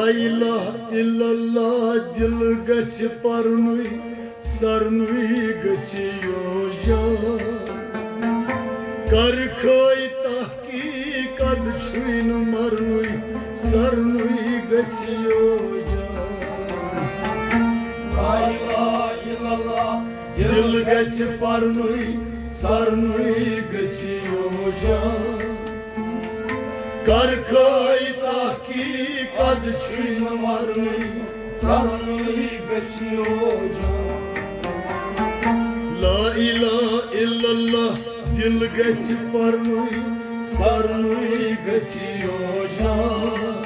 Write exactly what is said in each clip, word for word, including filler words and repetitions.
لا الہ الا اللہ دِل گژھِ پرنُے، سرنُے گژھِ یوجان۔ کر کھٲے تحقیق، ادٕ چھُے نہٕ مرنُے، سرنُے گژھِ یوجان۔ لا الہ الا اللہ دِل گژھِ پرنُے، سرنُے گژھِ یوجان۔ کر کھٲے تحقیق، ادٕ چھُے نہٕ مرنُے، سرنُے گژھِ یوجان۔ لا الہ الا اللہ دِل گژھِ پرنُے، سرنُے گژھِ یوجان۔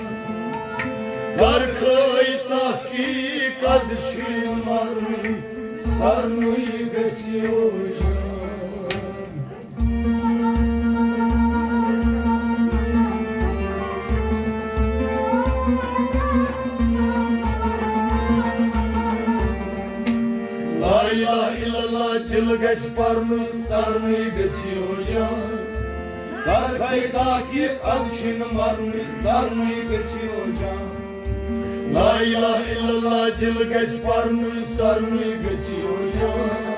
کر کھٲے تحقیق، ادٕ چھُے نہٕ مرنُے، سرنُے گژھِ یوجان۔ لا الہ الا اللہ دِل گژھِ پرنُے، سرنُے گژھِ یوجان۔ کر کھٲے تحقیق، ادٕ چھُے نہٕ مرنُے، سرنُے گژھِ یوجان۔ لا الہ الا اللہ دِل گژھِ پرنُے، سرنُے گژھِ یوجان۔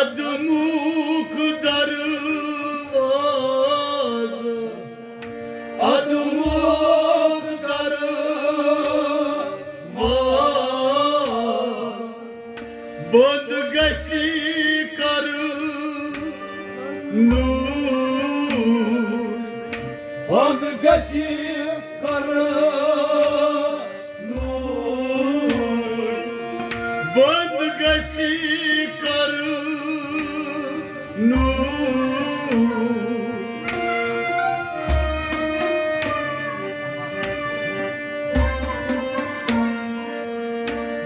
عدمُک دروازٕ، عدمُک دروازٕ بند گژھِ کرنُے، بند گژھِ کرنُے، بند گژھِ کرنُے۔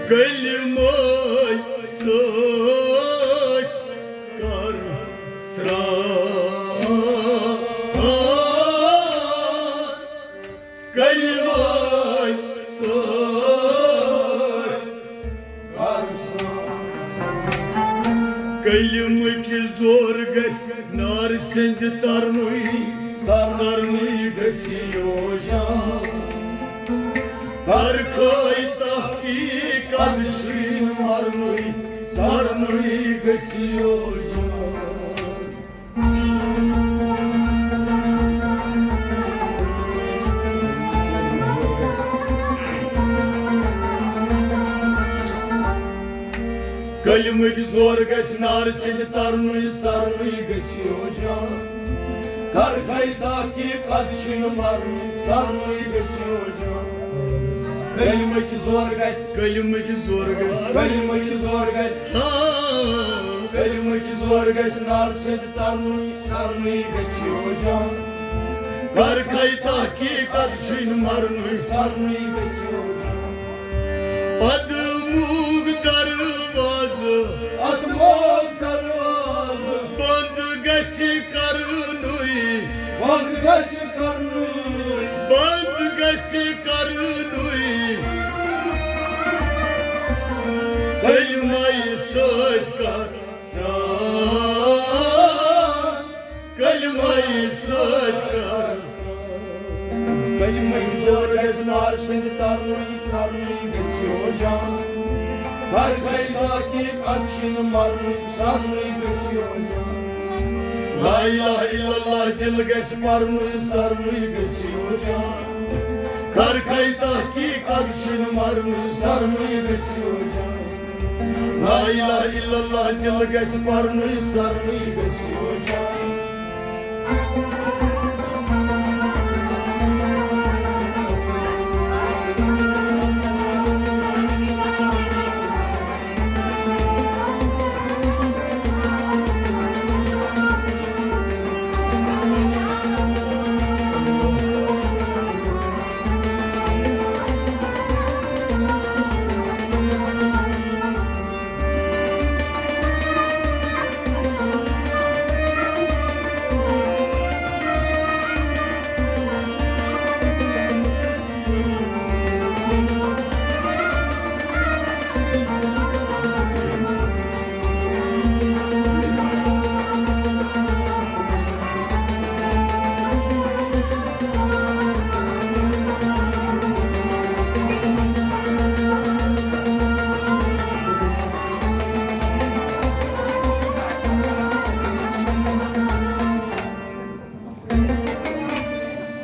کلمہٕ سۭتۍ کر سرٛان۔ کلمہٕ سۭتۍ کر سرٛان۔ کلمٕکۍ زور گژھِ نارٕ سٕنٛدِ ترنُے، سرنُے گژھِ یوجان۔ کر کھٲے تحقیق، ادٕ چھُے نہٕ مرنُے، سرنُے گژھِ یوجان۔ کلمٕکۍ زور گژھِ نارٕ سٕنٛدِ ترنُے، سرنُے گژھِ یوجان۔ کر کھٲے تحقیق، ادٕ چھُے نہٕ مرنُے، سرنُے گژھِ یوجان۔ کلمٕکۍ زور گژھِ، کلمٕکۍ زور گژھِ، کلمٕکۍ زور گژھِ، ہاں۔ کلمٕکۍ زور گژھِ نارٕ سٕنٛدِ ترنُے، سرنُے گژھِ یوجان۔ کر کھٲے تحقیق، ادٕ چھُے نہٕ مرنُے، سرنُے گژھِ یوجان۔ عدمُک دروازٕ، عدمُک دروازٕ بند گژھِ کرنُے، بند گژھِ کرنُے، بند گژھِ کرنُے۔ کلمَے سۭتۍ کر سرٛان، کلمَے سۭتۍ کر سرٛان۔ کلمٕکۍ زور گژھِ نارٕ سٕنٛدِ ترنُے، سرنُے گژھِ یوجان۔ کر کھے تحقیق، ادٕ چھُنہٕ مرنُے، سرنُے گژھِ یوجان۔ لا الہ الا اللہ دِل گژھِ پرنُے، سرنُے گژھِ یوجان۔ کر کھے تحقیق، ادٕ چھُنہٕ مرنُے، سرنُے گژھِ یوجان۔ لا الہ الا اللہ دِل گژھِ پرنُے، سرنُے گژھِ یوجان۔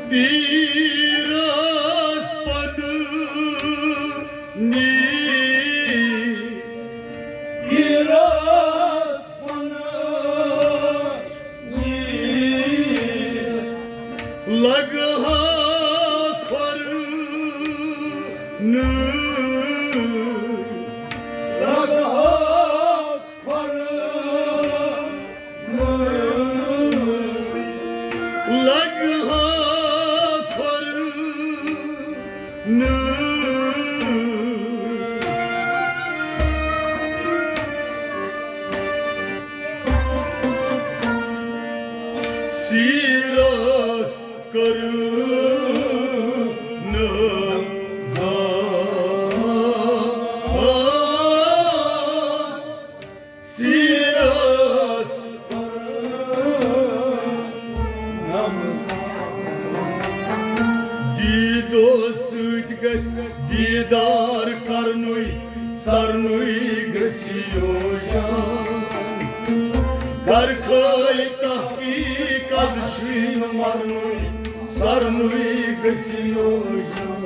پیٖرس پننِس، پیٖرس پننِس لگہٕ ہا کھۄرٕ نہٕ، لگہٕ ہا کھۄرٕ لگہٕ ہا کھۄرٕ نہٕ۔ سیٖرس کٔرٕنَم زان۔ سیٖرس دیٖدو سۭتۍ گژھِ دیٖدار کرنُے، سرنُے گژھِ یوجان۔ کر کھے تحقیق، ادٕ چھُے نہٕ مرنُے، سرنُے گژھِ یوجان۔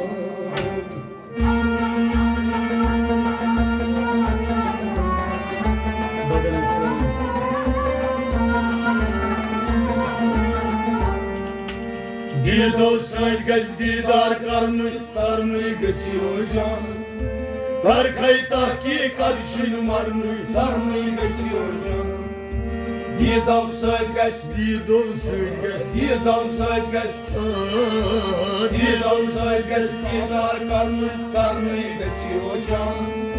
دیٖدو سۭتۍ گژھِ دیٖدار کرنُے، سرنُے گژھِ یوجان۔ کر کھے تحقیق، ادٕ چھُے نہٕ مرنُے، سرنُے گژھِ یوجان۔ دیٖدو سۭتۍ گژھِ، دیٖدو سۭتۍ گژھِ، دیٖدو سۭتۍ گژھِ، آ، دیٖدو سۭتۍ گژھِ دیٖدار کرنُے، سرنُے گژھِ یوجان۔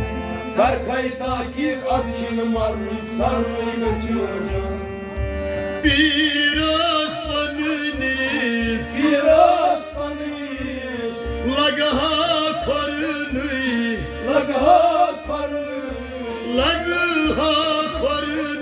کر کھے تحقیق، ادٕ چھُے نہٕ مرنُے، سرنُے گژھِ یوجان۔ پیٖرس پننِس، پیٖرس پننِس لگہٕ ہا کھۄرٕ نہٕ، لگہٕ ہا کھۄرٕ نہٕ۔ لگہٕ ہا کھۄرٕ نہٕ۔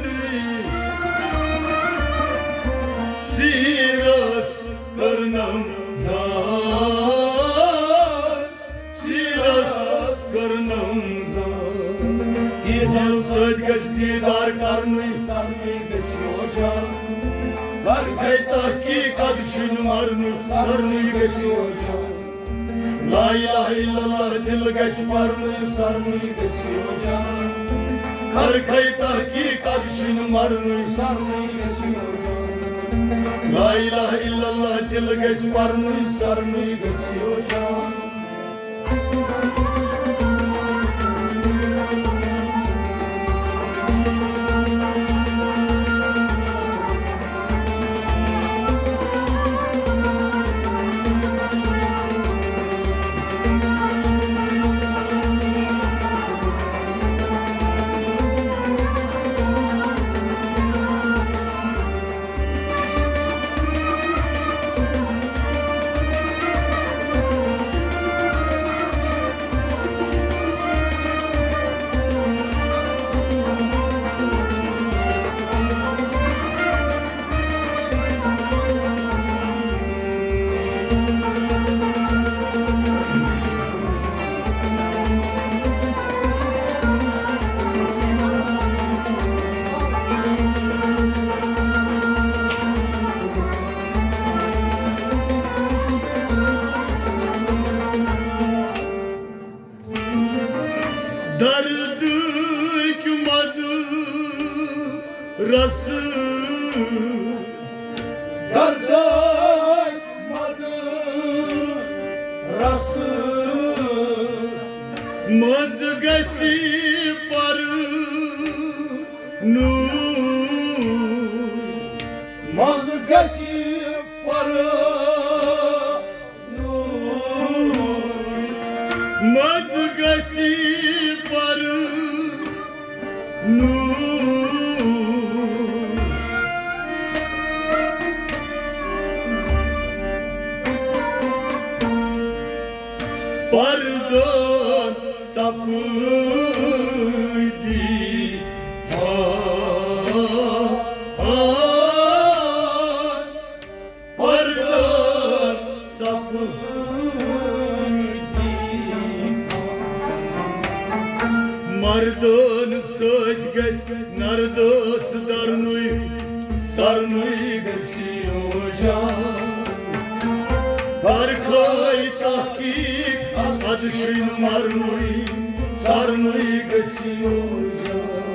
سیٖرس کٔرنَم زان، سیٖرس کٔرنَم زان۔ دیٖدو سۭتۍ گژھِ دیٖدار کرنُے، سرنُے گژھِ یوجان۔ کر کھے تحقیق، ادٕ چھُے نہٕ مرنُے، سرنُے گژھِ یوجان۔ لا الہ الا اللہ دِل گژھِ پرنُے، سرنُے گژھِ یوجان۔ کر کھے تحقیق، ادٕ چھُے نہٕ مرنُے، سرنُے گژھِ یوجان۔ لا الہ الا اللہ دِل گژھِ پرنُے، سرنُے گژھِ یوجان۔ رس دردک مد رس منٛز گژھِ پر نور منٛز گژھِ پر نور منٛز گژھِ پر نور پردن سپدی فان پردن سپدی مردن سۭتۍ گژھِ نردس درنُے سرنُے گژھِ یوجان۔ کر کھٲے تحقیق ادٕ چھُے نہٕ مرنُے سرنُے گژھِ یوجان۔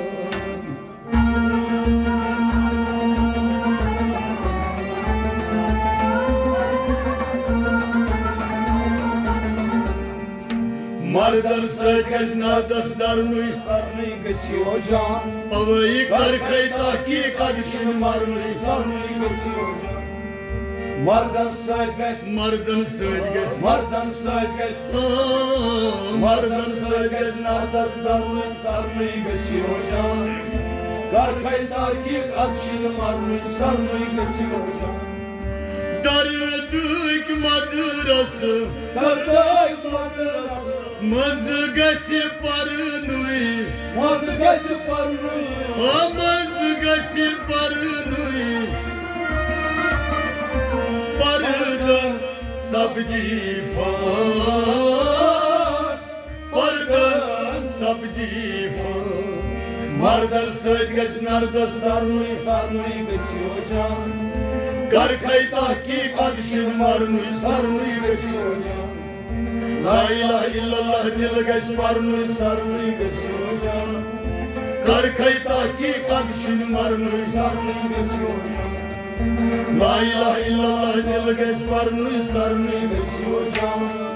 مردن سۭتۍ گژھِ نردس درنُے۔ سرنٕے گٔژھِو جان۔ اوٲیی کرکھے تحقیق اَتہِ چھُنہٕ مرنُے۔ سرنٕے گٔژھِو جان۔ مردن سۭتۍ گژھِ۔ مردن سۭتۍ گژھِ۔ مردن سۭتۍ گژھِ۔ آ، مردن سۭتۍ گژھِ نردس درنُے۔ سرنٕے گٔژھِو جان۔ کرکھے تحقیق اَتہِ چھُنہٕ مرنُے۔ سرنٕے گٔژھِو جان۔ دردٕکۍ مدرسہٕ۔ دردٕکۍ مدرسہٕ۔ منٛز گژھِ پرنُے۔ منٛز گژھِ پرنُے۔ آ، منٛز گژھِ پرنُے۔ پردن سپدی فان۔ پردن سپدی فان۔ مردن سۭتۍ گژھِ نردس درنُے۔ سرنٕے گٔژھِو جان۔ کرکھے تحقیق اَتہِ چھُنہٕ مرنُے۔ سرنٕے گٔژھِو جان۔ لا الہ الا اللہ دِل گژھِ پرنُے۔ سرنٕے گٔژھِو جان۔ کرکھے تحقیق اَتہِ چھُنہٕ مرنُے۔ سرنٕے گٔژھِو جان۔ لا الہ الا اللہ دِل گژھِ پرنُے۔ سرنٕے گٔژھِو جان۔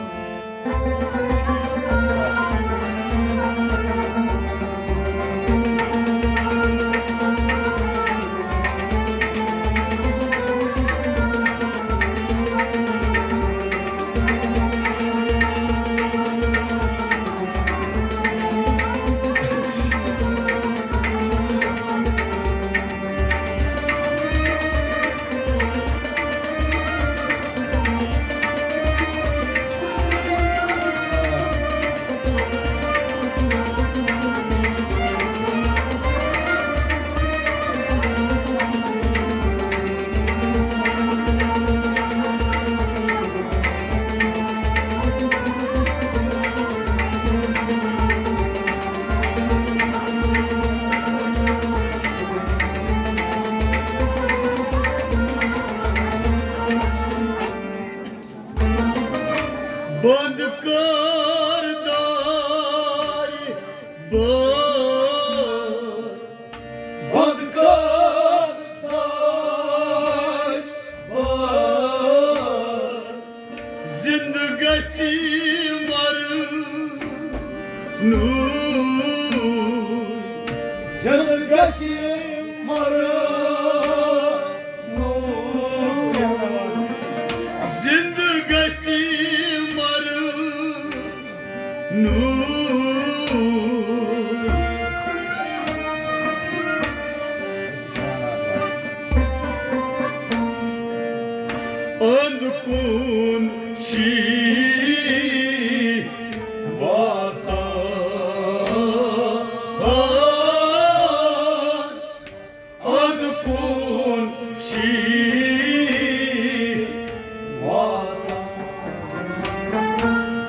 بند کر دارِ بار۔ بند کر دارِ بار۔ زندٕ گژھِ مرنُے۔ زندٕ گژھِ مرنُے۔ زندٕ گژھِ مرنُے۔ أنٛدۍ کُن چھی واتان۔ أنٛدۍ کُن چھی واتان۔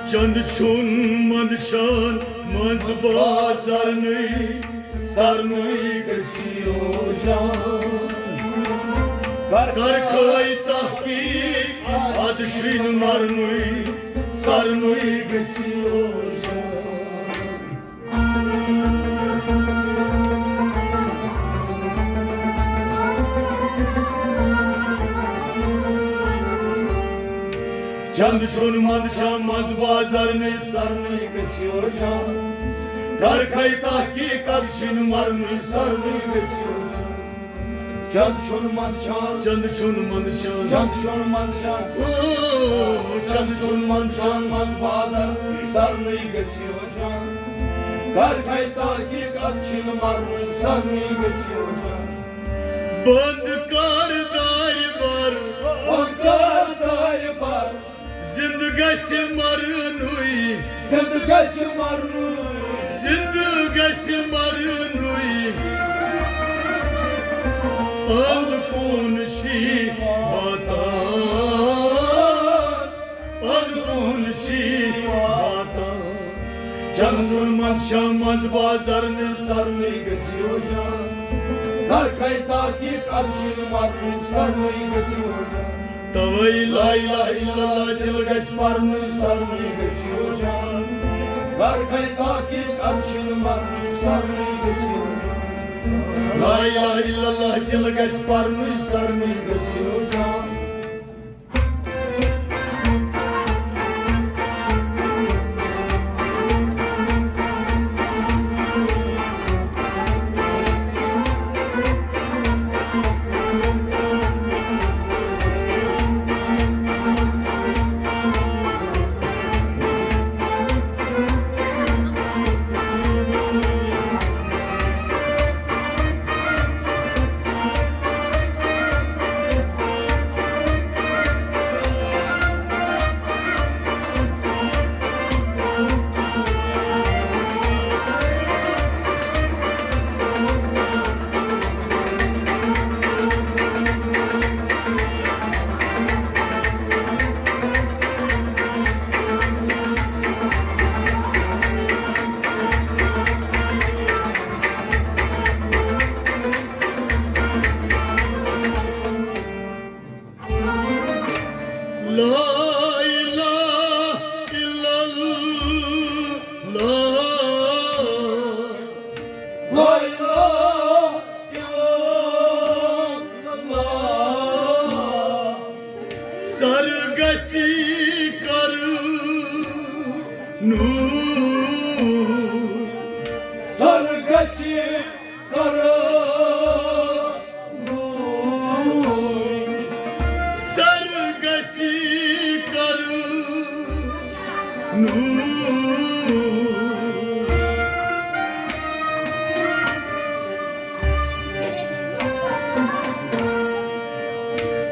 چند چھُن منٛدچھان منٛز بازرنٕے۔ سرنٕے گژھِ یوجان۔ کر کر کھٲے تحقیق، اَدٕ چھُے نہٕ مرنُے۔ سرنٕے گژھِ یوجان۔ چند چھُن منٛدچھان منٛز بازر نٕے سرنٕے گٔژھِو جان۔ کر کھے تحقیق اکھ چھِن مرنٕے سرنٕے گٔژھِو جان۔ چند چھُن منٛدچھان، چند چھُن منٛدچھان، چند چھُن منٛدچھان۔ او، چند چھُن منٛدچھان منٛز بازر سرنٕے گٔژھِو جان۔ کر کھے تحقیق اکھ چھِن مرنٕے سرنٕے گٔژھِو جان۔ بند کر دارِ بر، بند کر دارِ بر۔ زِندٕ گژھِ مرنُے، زِندٕ گژھِ مرنُے، زِندٕ گژھِ مرنُے۔ اَنٛد کُن چھی واتان، اَنٛد کُن چھی واتان۔ چند چھُن منٛدچھان منٛز بازر نٕے سرنٕے گٔژھِو جان۔ کر کھے تحقیق اکھ چھِن مرنٕے سرنٕے گٔژھِو جان۔ توے لا الہ الا اللہ دِل گژھِ پرنُے سرنٕے گٔژھِو جان۔ کر کھے تحقیق اکھ چھِن مرنٕے سرنٕے گٔژھِو جان۔ لا الہ الا اللہ دِل گژھِ پرنُے سرنٕے گٔژھِو جان۔ لا الہ الا اللہ۔ لا الہ الا اللہ۔ سر گژھِ کرنُے۔ سر گژھِ کرنُے۔ سر گژھِ کرنُے۔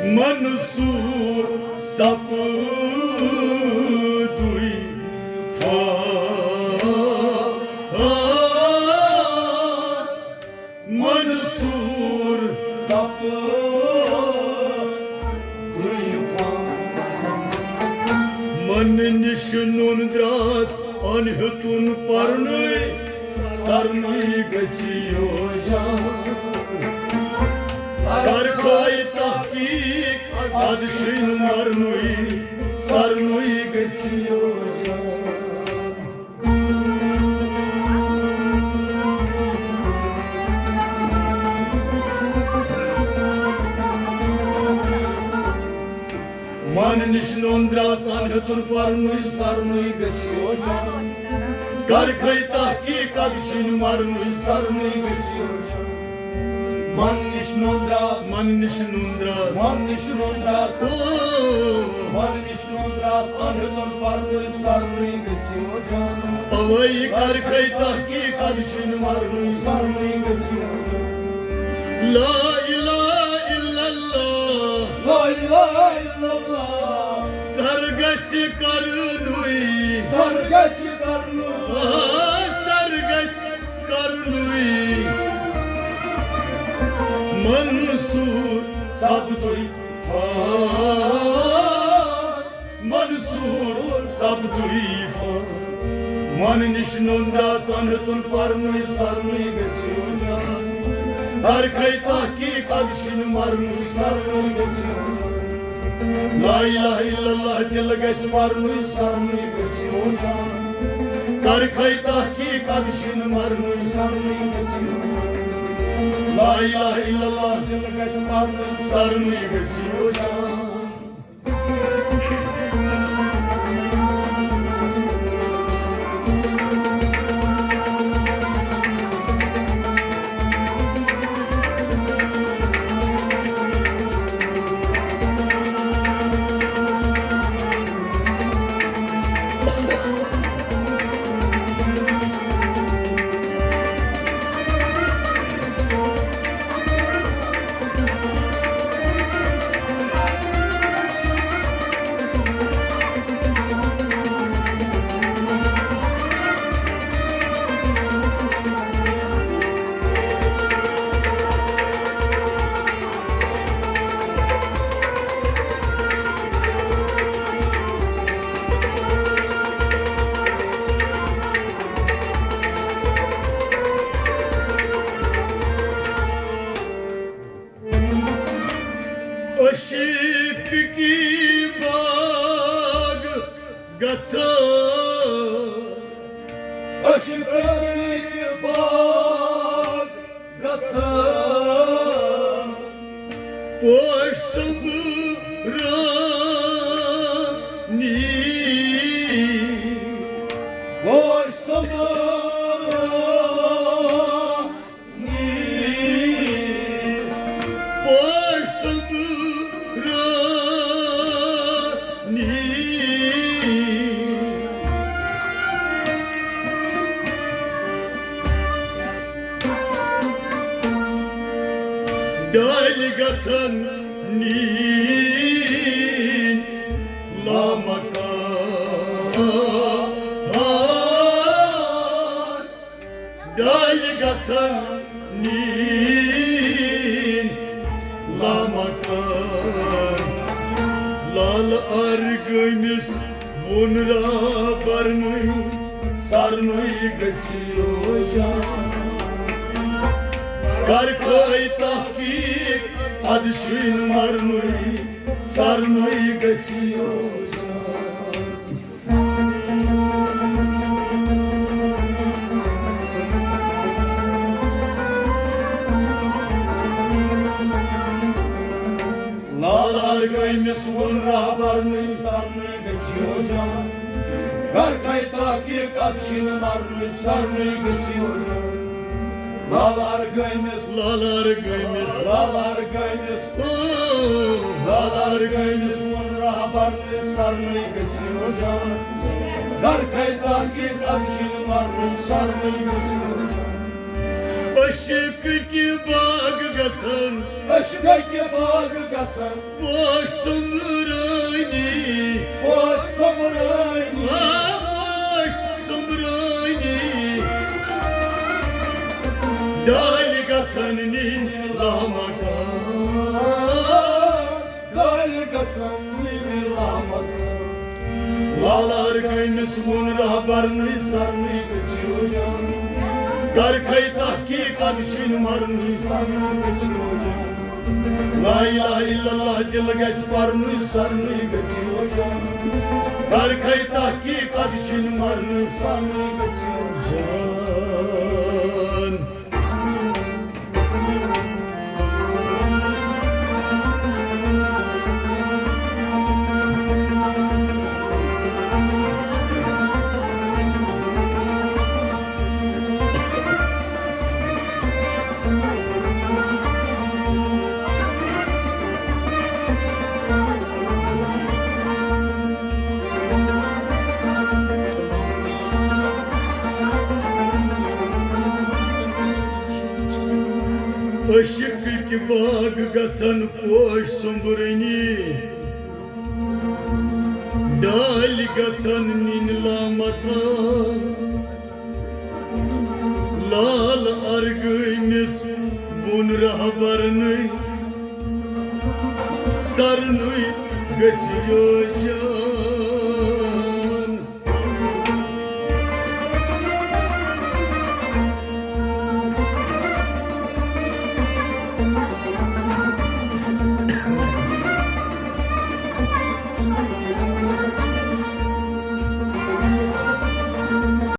منصور سپدُے فاتح۔ منصور سپدُے فاتح۔ من نِش نوٗن درٛاس اَن ہیوٚتُن پرنُے، سرنُے گژھِ یوجان۔ کر کھے تحقیق، از چھُے نہٕ مرنُے، سرنُے گژھِ یوجان۔ من نِش نوٗن درٛاس اَن ہیوٚتُن پرنُے، سرنُے گژھِ یوجان۔ کر کھے تحقیق، از چھُے نہٕ مرنُے، سرنُے گژھِ یوجان۔ من نِش نوٗن درٛاس، من نِش نوٗن درٛاس، من نِش نوٗن درٛاس۔ او۔ من نِش نوٗن درٛاس اَن ہیوٚتُن پرنُے، سرنُے گژھِ یوجان۔ اوے کر کھے تحقیق، از چھُے نہٕ مرنُے، سرنُے گژھِ یوجان۔ لا الہ الا اللہ۔ لا الہ الا اللہ۔ سر گژھِ کرنُے۔ سر گژھِ کرنُے۔ آ، سر گژھِ کرنُے۔ منصور سپدُے فاتح۔ منصور سپدُے فاتح۔ من نِش نوٗن درٛاس اَن ہیوٚتُن پرنُے، سرنُے گژھِ یوجان۔ کر کھے تحقیق، از چھُے نہٕ مرنُے، سرنُے گژھِ یوجان۔ لا الہ الا اللہ دِل گژھِ پرنُے، سرنُے گژھِ یوجان۔ کر کھے تحقیق، از چھُے نہٕ مرنُے، سرنُے گژھِ یوجان۔ لا الہ الا اللہ دِل گژھِ پرنُے، سرنُے گژھِ یوجان۔ عشق کی باغ گژھان۔ عشق کی باغ گژھان۔ پوش سنبرانی۔ پوش سنبرانی۔ پوش سنبرانی۔ ڈالۍ گژھن نِنۍ لامکان۔ ڈالۍ گژھن نِنۍ لامکان۔ لال ارغٲمِس ووٚن رہبرنٕے، سارنٕے گژھِ یوجان۔ کر کھے تحقیق، ادٕ چھُے نہٕ مرنٕے، سارنٕے گژھِ یوجان۔ لال ارغٲمِس ووٚن رہبرنٕے، سارنٕے گژھِ یوجان۔ کر کھے تحقیق، ادٕ چھُے نہٕ مرنٕے، سارنٕے گژھِ یوجان۔ لال ارغٲمِس، لال ارغٲمِس، لال ارغٲمِس، او، لال ارغٲمِس ووٚن رہبرنٕے، سارنٕے گژھِ یوجان۔ کر کھے تحقیق، ادٕ چھُے نہٕ مرنٕے، سارنٕے گژھِ یوجان۔ عشق کہِ باغ گژھن، عشق کہِ باغ گژھن۔ پوش سومبرٲنی۔ پوش سومبرٲنی۔ آ، پوش سومبرٲنی۔ ڈالۍ گژھن نِنۍ لامکان۔ ڈالۍ گژھن نِنۍ لامکان۔ لال ارغٲمِس ووٚن رہبرنٕے، سارنٕے گژھِ یوجان۔ کر کھے تحقیق، ادٕ چھُے نہٕ مرنٕے، سارنٕے گژھِ یوجان۔ لا الہ الا اللہ دِل گژھِ پرنٕے، سارنٕے گژھِ یوجان۔ کر کھے تحقیق، ادٕ چھُے نہٕ مرنٕے، سارنٕے گژھِ یوجان۔ عشق کہِ باغ گژھن پوش سومبرنی، ڈالۍ گژھن نِنۍ لامکان۔ لال ارغٲمِس ووٚن رہبرنٕے، سارنٕے گژھِ یوجان۔